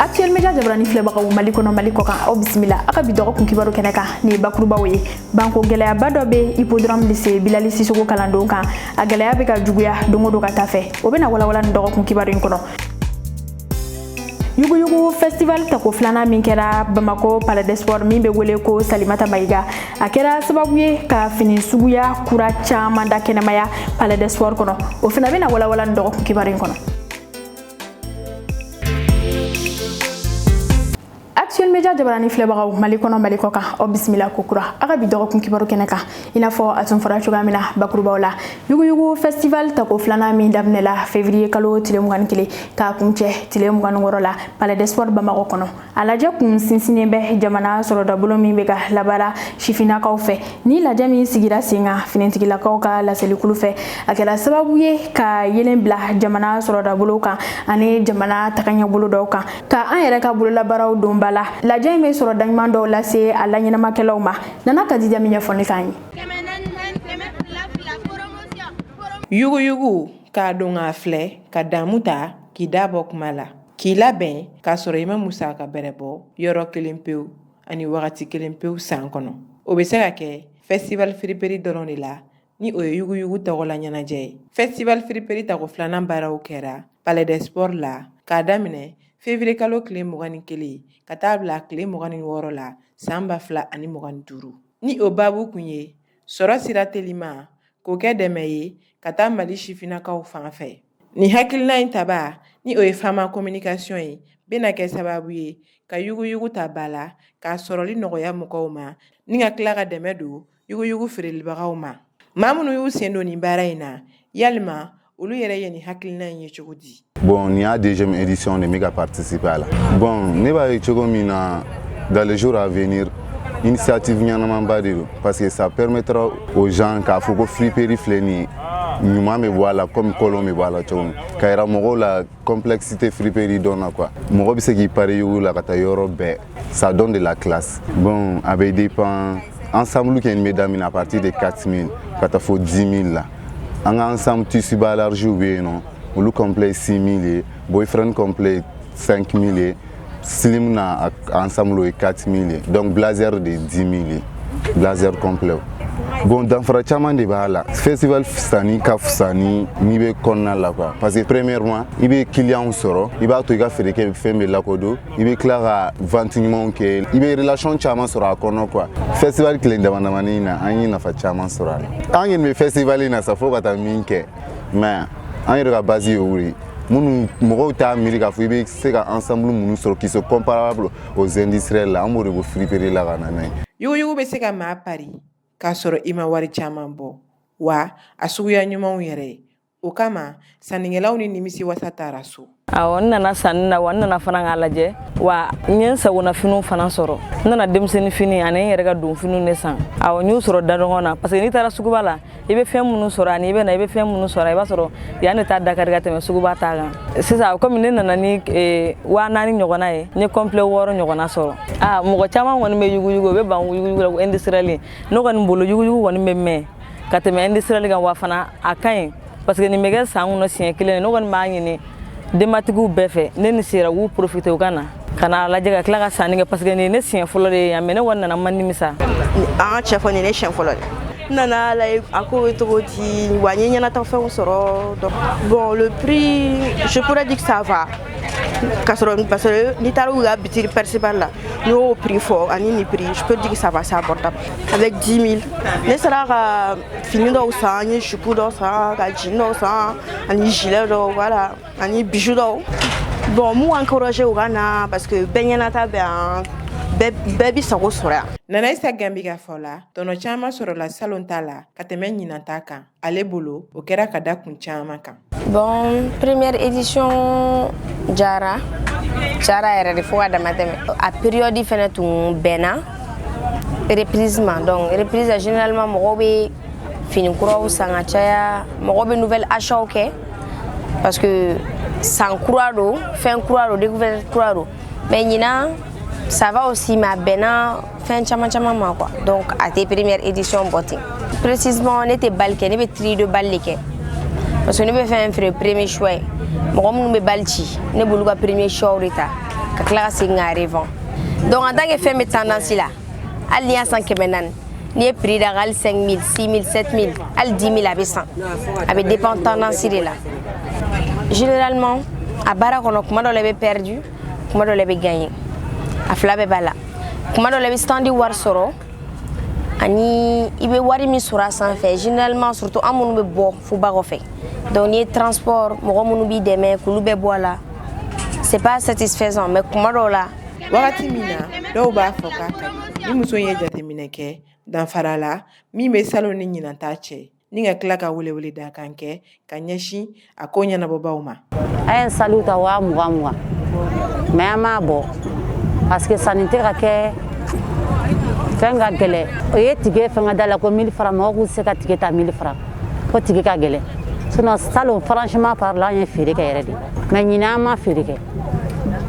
Actuel Media jabarani filɛbagaw, Mali kɔnɔ, Mali kɔ kan, aw bisimila aw ka bi dɔgɔkun kibaru kɛnɛ kan. Nin ye bakurubaw ye. Banko gɛlɛyaba dɔ bɛ Hippodrome Lycée Bilali Sisoko kalandenw kan. A gɛlɛya bɛ ka juguya don o don ka taa fɛ. O bɛna walawala nin dɔgɔkun kibaru in kɔnɔ. Yuguyugu Festival tako filanan min kɛra Bamako Palais des Sports, min bɛ wele ko Salimata Mayiga, a kɛra sababu ye ka fini suguya kura caman da kɛnɛmaya Palais des Sports kɔnɔ. O fana bɛna walawala nin dɔgɔkun kibaru in kɔnɔ. Actuel Media jabarani filɛbagaw, Mali kɔnɔ, Mali kɔ kan, aw bisimila kokura aw ka bi dɔgɔkun kibaru kɛnɛ kan. I n'a fɔ a tun fɔra cogoya min na bakurubaw la, Yuguyugu Festival tako filanan min daminɛla février kalo tile 21 k'a kuncɛ tile 26 la Palais des Sports Bamakɔ kɔnɔ, a lajɛ kun sinsinnen bɛ jamana sɔrɔdabolo min bɛ ka labaara sifinnakaw fɛ. Ni lajɛ min sigira sen kan finitigilakaw ka laselikulu fɛ, a kɛra sababu ye ka yelen bila jamana sɔrɔdabolo kan ani jamana tagaɲɛbolo dɔw kan, ka an yɛrɛ ka bololabaaraw don ba la. Lajɛ in bɛ sɔrɔ ɲuman dɔw lase a laɲɛnamakɛlaw ma. Nana Kadija min ɲɛfɔli k'an ye. Yuguyugu, k'a don k'a filɛ, ka damu ta k'i da bɔ kuma la, k'i labɛn k'a sɔrɔ i ma musaka bɛrɛ bɔ yɔrɔ kelen pewu ani wagati kelen pewu san kɔnɔ, o bɛ se ka kɛ Festival Friperie dɔrɔn de la, ni o ye yuguyugu tɔgɔla ɲɛnajɛ ye. Festival Friperie tako filanan baaraw kɛra Palais des Sports la k'a daminɛ février kalo tile 21 ka taa bila tile 26 la san 2025, ni o baabu kun ye sɔrɔ sira telima k'o kɛ dɛmɛ ye ka taa Mali sifinnakaw fan fɛ. Nin hakilina in taba, ni o ye Fama Communication ye, bɛna kɛ sababu ye ka yuguyugu ta ba la, k'a sɔrɔli nɔgɔya mɔgɔw ma, ni ka tila ka dɛmɛ don yuguyugu feerelibagaw ma. Maa minnu y'u sen don nin baara in na, yalima olu yɛrɛ ye nin hakilina in ye cogo di? Bon, nin y'a deuxième édition de, n bɛ ka participer a la. Bon, ne b'a ye cogo min na, dans les jours à venir, initiative ɲɛnamaba de don, parce que ça permettra aux gens k'a fɔ ko friperie filɛ nin ye, ɲuman bɛ bɔ a la comme kolon bɛ bɔ a la cogo min, ka yira mɔgɔw la complexité friperie dɔn na quoi. Mɔgɔ bɛ se k'i pari yugu la ka taa yɔrɔ bɛɛ, ça donne de la classe. Bon, a bɛ dépend. Ensemble kɛ nin bɛ daminɛ à partir de 4000 ka taa fo 10 000 la. An ka ensemble tissu ba large bɛ yen nɔ, olu complet 6000 ye, boyfriend complet 5000 ye, slim na ensemble o ye 4000 ye, donc blazer de ye 10 000 ye, blazer complet. Bon, danfara caman de b'a la. Festival sanni ka fisa ni n'i bɛ kɔnɔna la quoi, parce que premièrement, i bɛ client sɔrɔ, i b'a to i ka feere kɛ fɛn bɛ lakodɔn, i bɛ tila ka vente ɲumanw kɛ, i bɛ relation caman sɔrɔ a kɔnɔ quoi. Festival tile dama damani na, an ye nafa caman sɔrɔ a la. An kɔni bɛ festival in na sa fo ka taa min kɛ, mais an yɛrɛ ka base ye o de ye. Minnu mɔgɔw t'a miiri k'a fɔ i bɛ se ka ensemble minnu sɔrɔ qui sont comparables aux industriels la, an b'o de bɔ friperie la ka na n'a ye. Yuguyugu bɛ se ka maa pari k'a sɔrɔ i ma wari caman bɔ, wa a suguya ɲumanw yɛrɛ. O kama, sannikɛlaw ni nimisi wasa taara so. Awɔ, n nana sanni na, wa n nana fana k'a lajɛ, wa n ye n sagona finiw fana sɔrɔ. N nana denmisɛnnin fini ani n yɛrɛ ka donfiniw de san. Awɔ, n y'u sɔrɔ da dɔgɔn na, parce que n'i taara suguba la, i bɛ fɛn minnu sɔrɔ, ani i bɛ na, i bɛ fɛn minnu sɔrɔ, i b'a sɔrɔ yan de ta da ka di ka tɛmɛ suguba ta kan. Sisan, komi ne nana ni 4000 ɲɔgɔnna ye, n ye complet 6 ɲɔgɔnna sɔrɔ. Aa, mɔgɔ caman kɔni bɛ yuguyugu, u bɛ ban yuguyugu la ko industriel. Ne kɔni bolo, yuguyugu kɔni bɛ mɛn ka tɛmɛ industriel kan, wa fana a ka ɲi, parce que nin bɛ kɛ san kɔnɔ siɲɛ kelen. Ne kɔni b'a ɲini denbatigiw bɛɛ fɛ, ne ni sera u k'u profiter, u ka na ka na lajɛ, ka tila ka sanni kɛ, parce que nin ye ne siɲɛ fɔlɔ de ye yan, mais ne kɔni nana, ma nimisa. An ka cɛ fɔ, nin ye ne siɲɛ fɔlɔ de. N nana lajɛ a ko bɛ cogo di, wa n ye ɲɛnatafɛnw sɔrɔ. Donc bon, le prix, je pourrais dire que ça va, ka sɔrɔ parce que n'i taara u ka bitiri principal la, n'i y'o prix fɔ ani nin prix, je peux dire que ça va, c'est abordable. Avec 10 000, ne sera ka fini dɔw san, n ye jupe dɔw san, ka jean dɔw san, ani gilet dɔw, voilà, ani bijou dɔw. Bon, m'u encourager u ka na, parce que bɛɛ ɲɛnata bɛ yan, bɛɛ bi sago sɔrɔ yan. Nana Isa Gambi ka fɔ la, tɔnɔ caman sɔrɔla salon ta la ka tɛmɛ ɲinan ta kan. Ale bolo, o kɛra ka da kun caman kan. Bon, première édition jara jara yɛrɛ de fo ka dama tɛmɛ. A période fɛnɛ tun bɛnna reprise ma. Donc reprise la, généralement mɔgɔw bɛ fini kuraw san ka caya, mɔgɔw bɛ nouvelle achat kɛ, parce que san kura don, fɛn kura don, découverte kura don. Mais ɲinan, ça va aussi, mais a bɛnna fɛn caman caman ma quoi. Donc a tɛ première édition bɔ ten. Précisément, ne tɛ bal kɛ, ne bɛ tri de bal de kɛ, parce que ne bɛ fɛn feere premier choix ye. Mɔgɔ minnu bɛ bal ci, ne b'olu ka premier choix de ta ka Ka tila ka segin k'a revend. Donc en tant que fɛn bɛ tendance la, hali n'i y'a san 400, n'i ye prix da, hali 5000, 6000, 7000, hali 10 000, a bɛ san. A bɛ dépend tendance de la. Généralement, a baara kɔnɔ, kuma dɔ la i bɛ perdu, kuma dɔ la i bɛ gagner, a fila bɛɛ b'a la. Kuma dɔ la i bɛ stand wari sɔrɔ ani i bɛ wari min sɔrɔ a sanfɛ. Généralement, surtout an minnu bɛ bɔ fo ba kɔfɛ, donc n'i ye transport, mɔgɔ minnu b'i dɛmɛ, k'olu bɛɛ bɔ a la, c'est pas satisfaisant, mais kuma dɔw la. Wagati min na dɔw b'a fɔ k'a ka di, ni muso in ye jateminɛ kɛ danfara la min bɛ salon ni ɲinan ta cɛ, ni ka tila ka weleweledakan kɛ ka ɲɛsin a ko ɲɛnabɔbaw ma. An ye saliw ta 20 000 20, mais an m'a bɔ parce que sanni tɛ ka kɛ, fɛn ka gɛlɛ. O ye ticket fɛn ka da la ko 1000 francs, mɔgɔ k'u se ka ticket ta 1000 francs, ko ticket ka gɛlɛ. Sinon salon, franchement parlant, an ye feere kɛ yɛrɛ de, mais ɲinan an ma feere kɛ.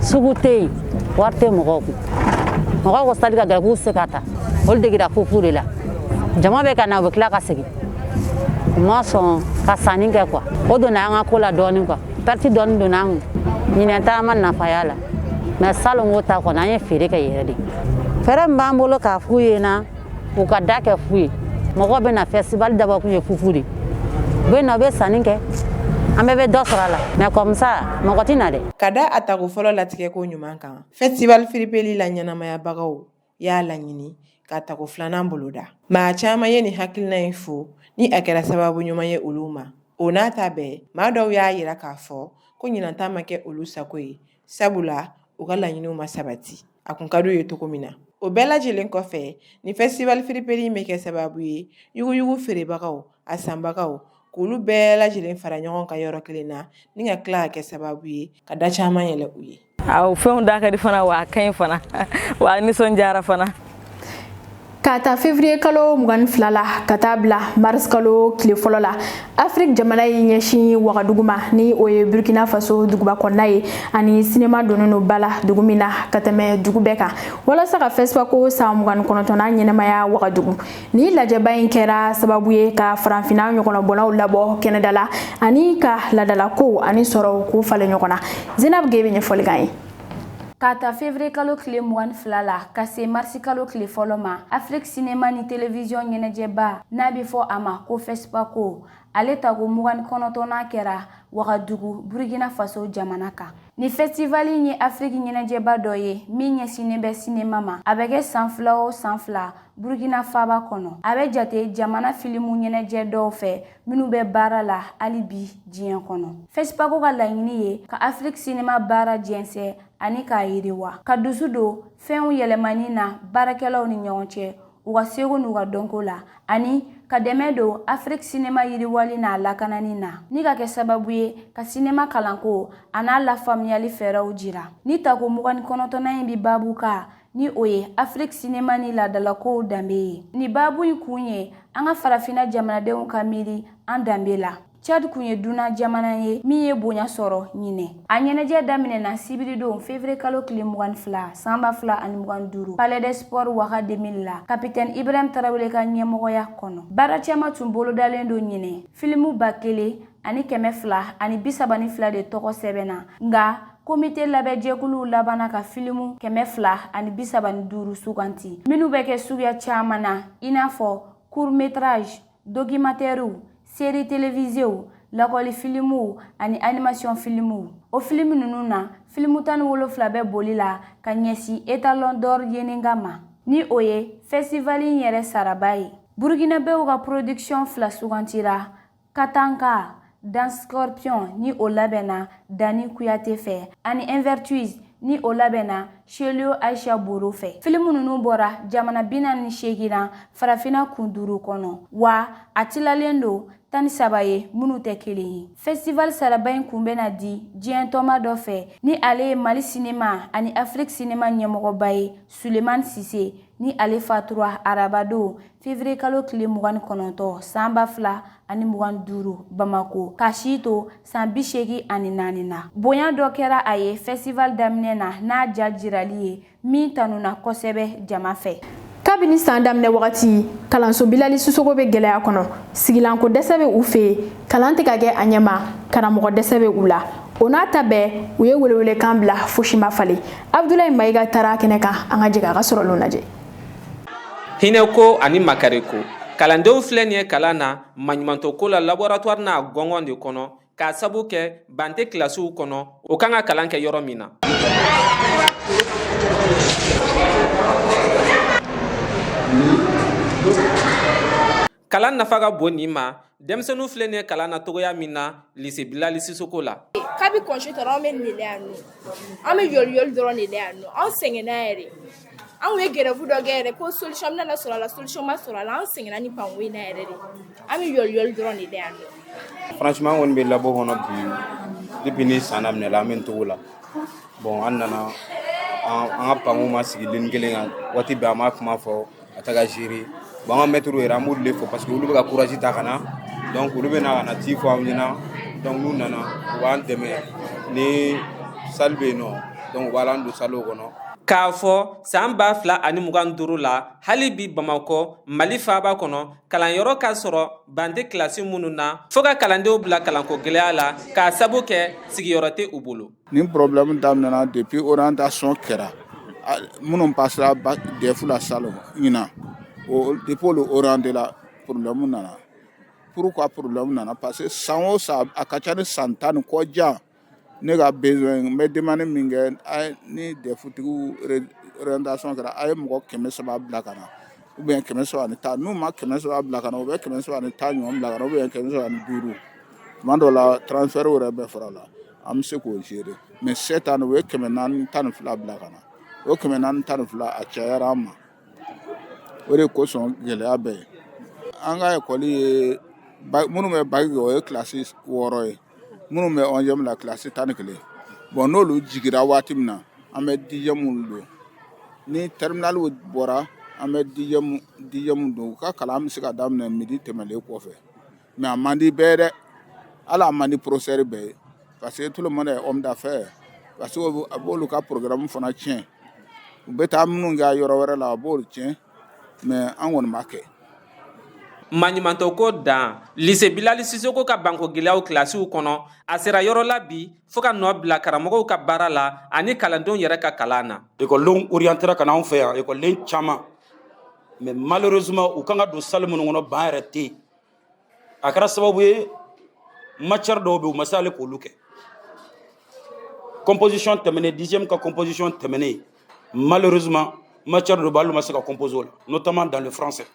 Sugu tɛ yen, wari tɛ mɔgɔw kun. Mɔgɔw ko sali ka gɛlɛn, k'u se ka ta. Olu degera fufu de la. Jama bɛ ka na, u bɛ tila ka segin, u ma sɔn ka sanni kɛ quoi. O donna an ka ko la dɔɔnin quoi, perte dɔɔnin donna an kun. Ɲinɛn ta, an ma nafa y'a la, mais salon ko ta kɔni, an ye feere kɛ yɛrɛ de. Fɛɛrɛ min b'an bolo k'a f'u ye na, u ka da kɛ fu ye. Mɔgɔw bɛ na festival dabɔ kun ye fufu de, u bɛ na, u bɛ sanni kɛ, an bɛɛ bɛ dɔ sɔrɔ a la, mais comme ça mɔgɔ tɛ na dɛ. Ka da a tako fɔlɔ latigɛ ko ɲuman kan, festival firipeli la ɲɛnamayabagaw y'a laɲini ka tako filanan boloda. Maa caman ye nin hakilina in fo ni a kɛra sababu ɲuman ye olu ma. O n'a ta bɛɛ, maa dɔw y'a yira k'a fɔ ko ɲinan ta ma kɛ olu sago ye, sabula u ka laɲiniw ma sabati a kun ka d'u ye cogo min na. O bɛɛ lajɛlen kɔfɛ, ni festival firipeli in bɛ kɛ sababu ye yuguyugu feerebagaw, a sanbagaw, k'olu bɛɛ lajɛlen fara ɲɔgɔn kan yɔrɔ kelen na, ni ka tila ka kɛ sababu ye ka da caman yɛlɛ u ye. Awɔ, fɛnw da ka di fana, wa a ka ɲi fana, wa a nisɔndiyara fana. K'a ta février kalo 22 la ka taa bila mars kalo tile fɔlɔ la, Afiriki jamana y'i ɲɛsin Wagadugu ma, ni o ye Burkina Faso duguba kɔnɔna ye, ani sinema donnen don ba la dugu min na ka tɛmɛ dugu bɛɛ kan, walasa ka FESPACO san 29nan ɲɛnamaya Wagadugu. Ni lajɛba in kɛra sababu ye ka farafinna ɲɔgɔnabɔnnaw labɔ kɛnɛda la ani ka ladalakow ani sɔrɔw k'u falen ɲɔgɔn na. Zenab Geye bɛ ɲɛfɔli k'an ye. K'a ta février kalo tile 22 la ka se marisi kalo tile fɔlɔ ma, Afiriki sinema ni télévision ɲɛnajɛba n'a bɛ fɔ a ma ko FESPACO, ale tako 29nan kɛra Wagadugu, Burkina Faso jamana kan. Ni festival in ye Afiriki ɲɛnajɛba dɔ ye min ɲɛsinnen bɛ sinema ma. A bɛ kɛ san 2 o san 2 Burkina faaba kɔnɔ. A bɛ jate jamana filimu ɲɛnajɛ dɔw fɛ minnu bɛ baara la hali bi diɲɛ kɔnɔ. FESPACO ka laɲini ye ka Afiriki sinema baara jɛnsɛn ani k'a yiriwa, ka dusu don fɛnw yɛlɛmani na baarakɛlaw ni ɲɔgɔn cɛ, u ka seko n'u ka dɔnko la, ani ka dɛmɛ don Afiriki sinema yiriwali n'a lakanani na, ni ka kɛ sababu ye ka sinema kalanko a n'a lafaamuyali fɛɛrɛw jira. Ni tako 29nan in bi baabu kan, ni o ye Afiriki sinema ni laadalakow danbe ye. Ni baabu in kun ye an ka farafinna jamanadenw ka miiri an danbe la. Chad kun ye dunan jamana ye min ye bonya sɔrɔ ɲinɛ. A ɲɛnajɛ daminɛna sibiridon février kalo tile 22 san 2025, Palais des Sports Ouaga 2000 la, capitaine Ibrahim Traoré ka ɲɛmɔgɔya kɔnɔ. Baara caman tun bolodalen don ɲinɛ. Filimu 1232 de tɔgɔ sɛbɛnna, nka komite labɛnjɛkuluw labanna ka filimu 235 suganti, minnu bɛ kɛ suguya caman na, i n'a fɔ court métrage, documentaires, série télévisées, lakɔli filimuw ani animation filimuw. O filimu ninnu na, filimu 17 bɛ boli la ka ɲɛsin Étalon d'or Yennenga ma, ni o ye festival in yɛrɛ saraba ye. Burkinabɛw ka production fila sugantira: Katanka Danse Scorpion, ni o labɛnna Dani Kuyate fɛ, ani Invertuise, ni o labɛnna Chelio Aisha Boro fɛ. Filimu ninnu bɔra jamana 48 na farafinna kun duuru kɔnɔ, wa a tilalen don 13 ye minnu tɛ kelen ye. Festival saraba in kun bɛna di diɲɛ tɔnba dɔ fɛ, ni ale ye Mali sinema ani Afiriki sinema ɲɛmɔgɔba ye, Sulemani Sise, ni ale fatura arabadon février kalo tile 29 san 2025 Bamako, ka si to san 84 na. Bonya dɔ kɛra a ye festival daminɛ na n'a ja jirali ye min tanuna kosɛbɛ jama fɛ. Kabini san daminɛ wagati, kalanso Bilali Sisoko bɛ gɛlɛya kɔnɔ. Sigilanko dɛsɛ bɛ u fɛ yen, kalan tɛ ka kɛ a ɲɛma, karamɔgɔ dɛsɛ bɛ u la. O n'a ta bɛɛ, u ye welewelekan bila, fosi ma falen. Abudulayi Mayiga taara kɛnɛ kan, an ka jɛ a ka sɔrɔlenw lajɛ. Hinɛko ani makariko, kalandenw filɛ nin ye kalan na maɲumantɔko la laboratoire n'a gɔngɔn de kɔnɔ, k'a sabu kɛ ban tɛ kilasiw kɔnɔ o kan ka kalan kɛ yɔrɔ min na. Kalan nafa ka bon nin ma. Denmisɛnninw filɛ nin ye kalan na togoya min na lycée Bilali Sisoko la. Kabi congé tara, anw bɛ nin de la yan nɔ, an bɛ yɔliyɔli dɔrɔn de la yan nɔ. Anw sɛgɛnna yɛrɛ. Anw ye grève dɔ kɛ yɛrɛ ko solution bɛna sɔrɔ a la, solution ma sɔrɔ a la. An sɛgɛnna ni banko in na yɛrɛ de, an bɛ yɔliyɔli dɔrɔn de la yan nɔ. Franchement, an kɔni bɛ labo kɔnɔ bi. Depuis ni san daminɛla, an bɛ nin cogo la. Bon, an nana, an ka banko ma sigi ligne kelen kan. Waati bɛɛ an b'a kuma fɔ, a tɛ ka gérer. Bon, an ka maître yɛrɛ, an b'olu de fo parce que olu bɛ ka courage ta ka na. Donc olu bɛ na ka na ci fɔ anw ɲɛna. Donc n'u nana, u b'an dɛmɛ ni salle bɛ yen nɔ. Donc u b'an don salle kɔnɔ. K'a fɔ san 2025 la, hali bi Bamakɔ, Mali faaba kɔnɔ, kalanyɔrɔ ka sɔrɔ ban tɛ kilasi minnu na, fo ka kalandenw bila kalanko gɛlɛya la, k'a sabu kɛ sigiyɔrɔ tɛ u bolo. Nin problème daminɛna depuis orientation kɛra. Minnu passera DEF la salon ɲinan o, depuis olu orienté la, problème nana. Pourquoi problème nana? Parce que san o san, a ka ca ni san 10 ni kɔ jan, ne ka besoin, n bɛ demande min kɛ, ni DEF tigiw orientation kɛra, a ye mɔgɔ 300 bila ka na ou bien 310. N'u ma 300 bila ka na, u bɛ 310 ɲɔgɔn bila ka na ou bien 305. Tuma dɔw la, transfert yɛrɛ bɛ fara la, an bɛ se k'o gérer. Mais cette année, u ye 412 bila ka na. O 412, a cayara an ma. O de kosɔn gɛlɛya bɛ yen. An ka ekɔli ye, minnu bɛ bac kɛ, o ye kilasi 6 ye. Minnu bɛ 11e la, kilasi 11. Bon, n'olu jigira waati min na, an bɛ 10e don. Ni terminale bɔra, an bɛ 10e don. U ka kalan bɛ se ka daminɛ midi tɛmɛnen kɔfɛ. Mais a man di bɛɛ ye dɛ, hali a man di professeur bɛɛ ye, parce que tout le monde est homme d'affaires, parce que a b'olu ka programme fana tiɲɛ. U bɛ taa minnu kɛ yɔrɔ wɛrɛ la, a b'olu tiɲɛ. Mais an kɔni b'a kɛ. Maɲumantɔ ko dan, lycée Bilali Sisoko ka banko gɛlɛyaw kilasiw kɔnɔ, a sera yɔrɔ la bi fo ka nɔ bila karamɔgɔw ka baara la ani kalandenw yɛrɛ ka kalan na. Ekɔlidenw orientera ka na anw fɛ yan, ekɔliden caman. Mais malheureusement, u kan ka don salle minnu kɔnɔ, ban yɛrɛ tɛ yen. A kɛra sababu ye, matière dɔw bɛ yen, u ma se hali k'olu kɛ. Composition tɛmɛnen, 10e ka composition tɛmɛnen, malheureusement, matière dɔ bɛ yen, hali u ma se ka composer o la, notamment dans le français.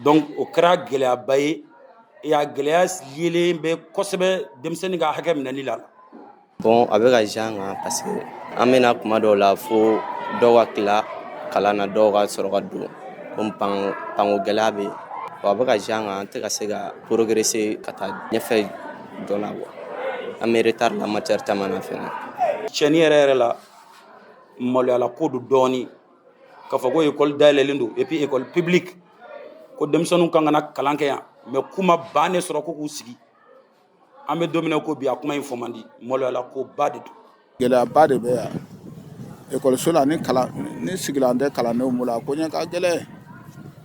Donc o kɛra gɛlɛyaba ye et a gɛlɛya yelen bɛ kosɛbɛ denmisɛnnin ka hakɛ minɛli la. Bon, a bɛ ka diya an kan parce que an bɛna kuma dɔw la fo dɔw ka tila kalan na, dɔw ka sɔrɔ ka don, komi banko gɛlɛya bɛ yen. A bɛ ka diya an kan, an tɛ ka se ka progresser ka taa ɲɛfɛ joona quoi. An bɛ retard la matière caman na fɛnɛ. Tiɲɛni yɛrɛ yɛrɛ la, maloyala ko don dɔɔni k'a fɔ ko école dayɛlɛlen don et puis école publique, ko denmisɛnninw kan ka na kalan kɛ yan, mais k'u ma ban de sɔrɔ ko k'u sigi. An bɛ don min na ko bi, a kuma in fɔ man di, maloyala ko ba de don. Gɛlɛyaba de bɛ yan ekɔliso la. Ni kalan ni sigilan tɛ kalandenw bolo, a ko ɲɛ ka gɛlɛn.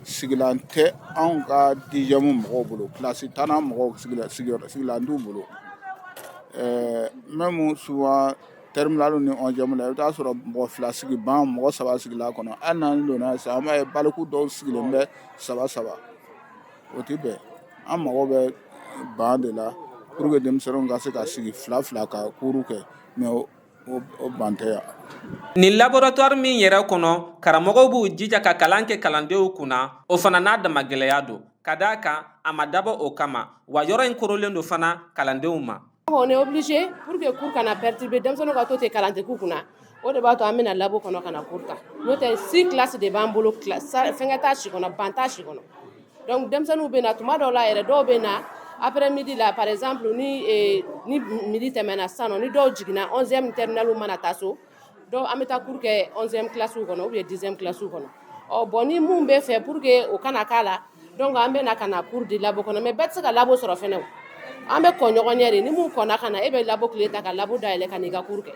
Sigilan tɛ anw ka 10e mɔgɔw bolo, kilasi 10nan mɔgɔw, sigilan t'u bolo. Même souvent, terminale ni 11e la, i bɛ taa sɔrɔ mɔgɔ fila sigi ban, mɔgɔ saba sigila kɔnɔ. Hali n'an donna sisan, an b'a ye baliku dɔw sigilen bɛ saba saba. O tɛ bɛn. An mago bɛ ban de la pour que denmisɛnninw ka se ka sigi fila fila ka cours kɛ, mais o ban tɛ yan. Nin laboratoire min yɛrɛ kɔnɔ, karamɔgɔw b'u jija ka kalan kɛ kalandenw kunna, o fana n'a dama gɛlɛya don, ka d'a kan a ma dabɔ o kama wa yɔrɔ in korolen don fana kalandenw ma. On est obligé pour que cours kana perturber, denmisɛnninw ka to ten, kalan tɛ k'u kunna. O de b'a to an bɛna labo kɔnɔ ka na cours ta. N'o tɛ, six classes de b'an bolo, fɛnkɛ t'a si kɔnɔ, ban t'a si kɔnɔ. Donc denmisɛnninw bɛ na tuma dɔw la yɛrɛ, dɔw bɛ na après midi la. Par exemple, ni midi tɛmɛna sisan nɔ, ni dɔw jiginna, 11e terminale mana taa so, dɔw an bɛ taa cours kɛ 11e classe kɔnɔ ou bien 10e classe kɔnɔ. Ɔ bon, ni mun bɛ fɛ pour que o kana k'a la, donc an bɛ na ka na cours di labo kɔnɔ. Mais bɛɛ tɛ se ka labo sɔrɔ fɛnɛ o. An bɛ kɔn ɲɔgɔn ɲɛ de. Ni mun kɔnna ka na, e bɛ labo tile ta ka labo dayɛlɛ ka n'i ka cours kɛ.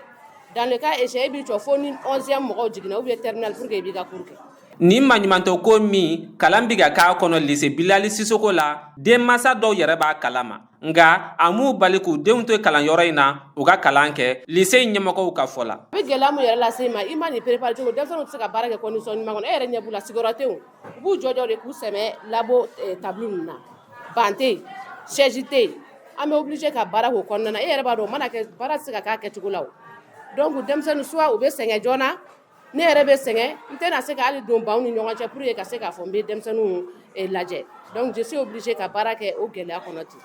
Dans le cas échéant, e b'i jɔ fo ni 11e mɔgɔw jiginna ou bien terminale pour que i b'i ka cours kɛ. Nin maɲumantɔko min kalan bi ka k'a kɔnɔ lise Bilali Sisoko la, denmansa dɔw yɛrɛ b'a kalama, nka a m'u bali k'u denw to kalanyɔrɔ in na u ka kalan kɛ, lise in ɲɛmɔgɔw ka fɔ la. A bɛ gɛlɛya mun yɛrɛ lase i ma, i ma nin préparé cogo, denmisɛnninw tɛ se ka baara kɛ condition ɲuman kɔnɔ. E yɛrɛ ɲɛ b'u la, sigiyɔrɔ tɛ yen, u b'u jɔ jɔ de k'u sɛmɛ labo table ninnu na, banc tɛ yen, chaise tɛ yen. An bɛ obligé ka baara k'o kɔnɔna na. E yɛrɛ b'a dɔn, o mana kɛ, baara tɛ se ka k'a kɛcogo la o. Donc denmisɛnnin, soit u bɛ sɛgɛn joona, ne yɛrɛ bɛ sɛgɛn, n tɛna se ka hali don banw ni ɲɔgɔn cɛ pour que ka se k'a fɔ n bɛ denmisɛnninw lajɛ. Donc je suis obligé ka baara kɛ o gɛlɛya kɔnɔ ten.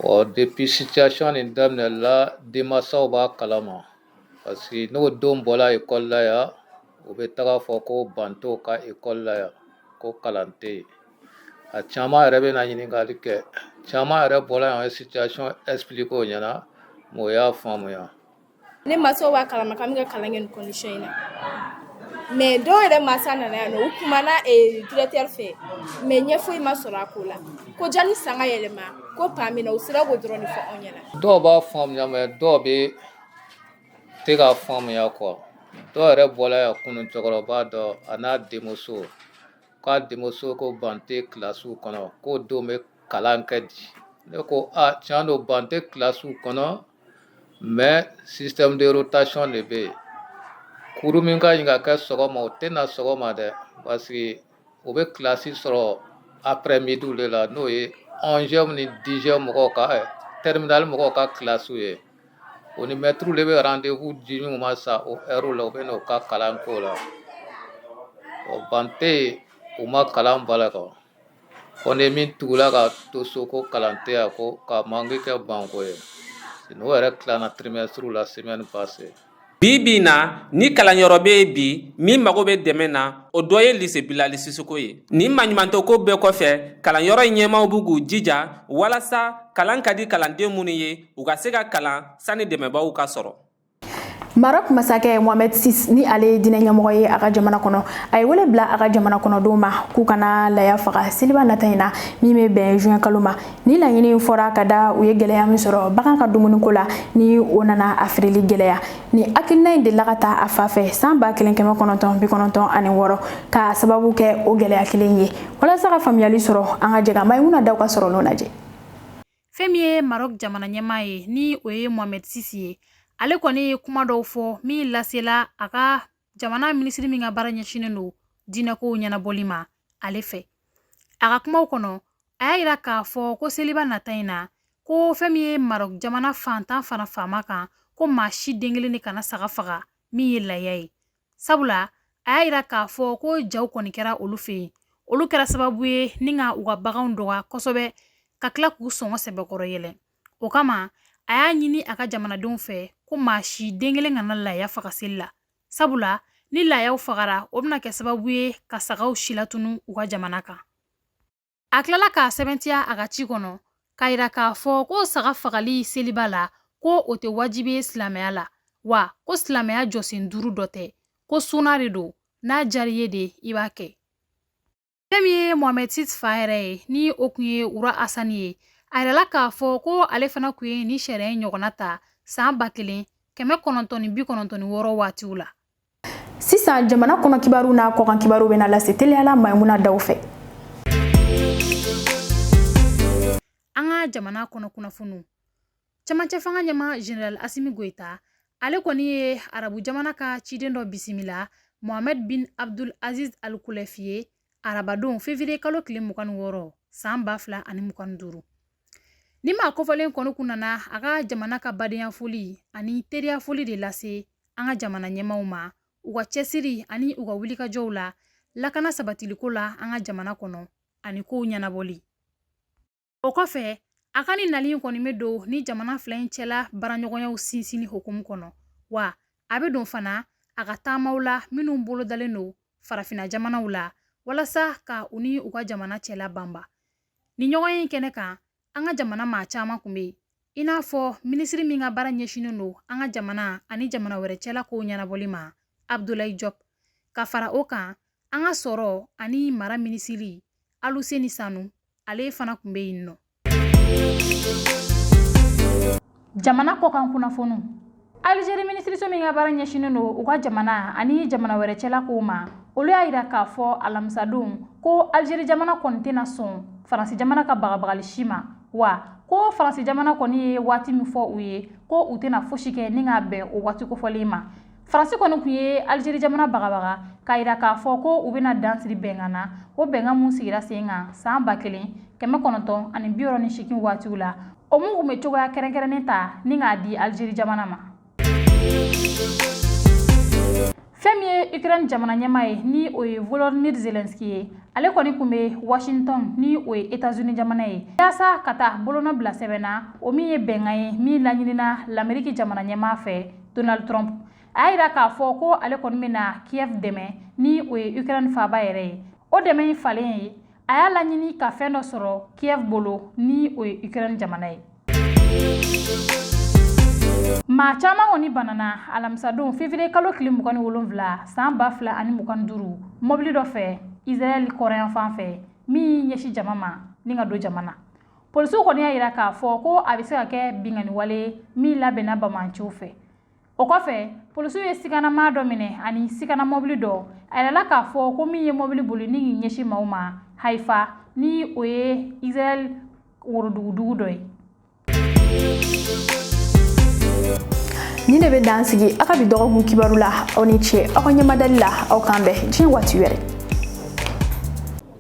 Ɔ, depuis situation nin daminɛla, denmansaw b'a kalama, parce que n'o denw bɔla ekɔli la yan, u bɛ taga fɔ ko banc t'o ka ekɔli la yan, ko kalan tɛ yen. A caman yɛrɛ bɛ na ɲininkali kɛ. Caman yɛrɛ bɔla yan, ye situation expliquer o ɲɛna, mais o y'a faamuya. Ne masaw b'a kalama k'an bɛ ka kalan kɛ nin condition in na, mais dɔw yɛrɛ masa nana yan nɔ, u kumana directeur fɛ, mais ɲɛ foyi ma sɔrɔ a ko la. Ko janni san ka yɛlɛma, ko pan min na, u sera k'o dɔrɔn de fɔ anw ɲɛna. Dɔw b'a faamuya, mais dɔw bɛ tɛ k'a faamuya quoi. Dɔw yɛrɛ bɔla yan kunun, cɛkɔrɔba dɔ a n'a denmuso, k'a denmuso ko banc tɛ kilasiw kɔnɔ, k'o denw bɛ kalan kɛ di? Ne ko a tiɲɛ don, banc tɛ kilasiw kɔnɔ, mais système de rotation de bɛ yen. Cours min ka ɲi ka kɛ sɔgɔma, o tɛ na sɔgɔma dɛ, parce que o bɛ kilasi sɔrɔ après midi de la, n'o ye 11e ni 10e mɔgɔw ka, terminale mɔgɔw ka kilasiw ye. O ni mɛtiriw de bɛ rendez-vous di ɲɔgɔn ma sa o heure la, u bɛ n'o ka kalan k'o la. O banc tɛ yen, u ma kalan bala kan ko ni min tugula ka to so ko kalan tɛ yan, ko ka manque kɛ banc ko ye. N'o yɛrɛ tilana trimestre la semaine passée. Bi bi na, ni kalanyɔrɔ bɛ yen bi min mago bɛ dɛmɛ na, o dɔ ye lise Bilali Sisoko ye. Nin maɲumantɔko bɛɛ kɔfɛ, kalanyɔrɔ in ɲɛmaaw b'u k'u jija walasa kalan ka di kalanden minnu ye, u ka se ka kalan sani dɛmɛbaw ka sɔrɔ. Maroc masakɛ Mohamed VI, ni ale ye diinɛ ɲɛmɔgɔ ye a ka jamana kɔnɔ, a ye wele bila a ka jamana kɔnɔdenw ma k'u kana laya faga seliba nata in na, min bɛ bɛn juin kalo ma. Ni laɲini fɔra ka da u ye gɛlɛya min sɔrɔ bagan ka dumuniko la, ni o nana a feereli gɛlɛya. Ni hakilina in delila ka ta a fa fɛ san 1996, k'a sababu kɛ o gɛlɛya kelen ye. Walasa ka faamuyali sɔrɔ, an ka jɛ ka Mayimuna Daw ka sɔrɔ lajɛ. Fɛn min ye Maroc jamana ɲɛmaa ye, ni o ye Mohamed VI ye, ale kɔni ye kuma dɔw fɔ min lasela a ka jamana minisiri min ka baara ɲɛsinnen don diinɛkow ɲɛnabɔli ma ale fɛ. A ka kumaw kɔnɔ, a y'a yira k'a fɔ ko seliba nata in na, ko fɛn min ye Maroc jamana fantan fana faama kan, ko maa si den kelen de kana saga faga min ye laya ye, sabula a y'a yira k'a fɔ ko jaw kɔni kɛra olu fɛ yen, olu kɛra sababu ye ni ka u ka baganw dɔgɔya kosɛbɛ, ka tila k'u sɔngɔ sɛbɛkɔrɔ yɛlɛ. O kama, a y'a ɲini a ka jamanadenw fɛ ko maa si den kelen kana laya faga seli la, sabula ni layaw fagara, o bɛna kɛ sababu ye ka sagaw silatunu u ka jamana kan. A tilala k'a sɛbɛntiya a ka ci kɔnɔ k'a yira k'a fɔ ko saga fagali seliba la, ko o tɛ wajibi ye silamɛya la, wa ko silamɛya jɔsen duuru dɔ tɛ, ko suna de don, n'a diyara i ye de i b'a kɛ. Fɛn min ye Mohamed VI fa yɛrɛ ye, ni o kun ye Roi Hassan ye, a yirala k'a fɔ ko ale fana kun ye nin sariya in ɲɔgɔnna ta san 1996 waatiw la. Sisan, jamana kɔnɔ kibaru n'a kɔkan kibaru bɛna lase teliyala Mayimuna Daw fɛ. An ka jamana kɔnɔ kunnafoniw. Camancɛ fanga ɲɛma Général Assimi Goïta, ale kɔni ye arabu jamana ka ciden dɔ bisimila, Mohamed bin Abdul Aziz Al Khulaifi ye, arabadon février kalo tile 26 san 2025. Ni maa kofɔlen kɔni kun nana a ka jamana ka badenya foli ani teriya foli de lase an ka jamana ɲɛmaw ma, u ka cɛsiri ani u ka wulikajɔw la lakana sabatiliko la an ka jamana kɔnɔ ani kow ɲɛnabɔli. O kɔfɛ, a ka ni nali in kɔni bɛ don ni jamana fila in cɛla baaraɲɔgɔnyaw sinsinni hukumu kɔnɔ, wa a bɛ don fana a ka taamaw la minnu bolodalen don farafinna jamanaw la walasa ka u ni u ka jamana cɛla banba. Ni ɲɔgɔn ye kɛnɛ kan, an ka jamana maa caman kun bɛ yen, i n'a fɔ minisiri min ka baara ɲɛsinnen don an ka jamana ani jamana wɛrɛ cɛla kow ɲɛnabɔli ma, Abdoulaye Diop. Ka fara o kan, an ka sɔrɔ ani mara minisiri Aluseni Sanu, ale fana kun bɛ yen nɔ. Jamana kɔkan kunnafoniw. Algérie minisiriso min ka baara ɲɛsinnen don u ka jamana ani jamana wɛrɛ cɛla kow ma, olu y'a yira k'a fɔ alamisadon ko Algérie jamana kɔni tɛna sɔn Faransi jamana ka bagabagali si ma, wa ko Faransi jamana kɔni ye waati min fɔ u ye ko u tɛna fosi kɛ ni k'a bɛn o waati kofɔlen ma. Faransi kɔni tun ye Algérie jamana bagabaga k'a yira k'a fɔ ko u bɛna dan siri bɛnkan na, o bɛnkan mun sigira sen kan san 1968 waatiw la, o mun tun bɛ cogoya kɛrɛnkɛrɛnnen ta ni k'a di Algérie jamana ma. Fɛn min ye Ukraine jamana ɲɛmaa ye, ni o ye Volodymyr Zelensky ye, ale kɔni tun bɛ Washington, ni o ye États-Unis jamana ye, yaasa ka taa bolonɔ bila sɛbɛn na, o min ye bɛnkan ye min laɲinina l'Amérique jamana ɲɛmaa fɛ, Donald Trump. A y'a yira k'a fɔ ko ale kɔni bɛna Kiev dɛmɛ, ni o ye Ukraine faaba yɛrɛ ye. O dɛmɛ in falen ye, a y'a laɲini ka fɛn dɔ sɔrɔ Kiev bolo, ni o ye Ukraine jamana ye. Maa caman kɔni banana alamisadon février kalo tile 27 san 2025 mɔbili dɔ fɛ Israël kɔrɔyan fan fɛ min y'i ɲɛsin jama ma ni ka don jama na. Polisiw kɔni y'a yira k'a fɔ ko a bɛ se ka kɛ binkanni wale min labɛnna bamanciw fɛ. O kɔfɛ, polisiw ye siganamaa dɔ minɛ ani sigana mɔbili dɔ. A yirala k'a fɔ ko min ye mɔbili boli ni k'i ɲɛsin maaw ma Haifa, ni o ye Israël worodugudugu dɔ ye. Nin de bɛ dan sigi aw ka bi dɔgɔkun kibaru la. Aw ni ce aw ka ɲɛmadali la. Aw k'an bɛn diɲɛ waati wɛrɛ.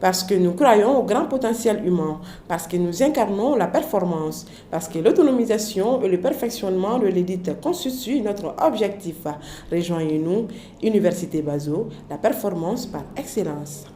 Parce que nous croyons au grand potentiel humain, parce que nous incarnons la performance, parce que l'autonomisation et le perfectionnement de l'élite constituent notre objectif. Rejoignez-nous, Université Bazo, la performance par excellence.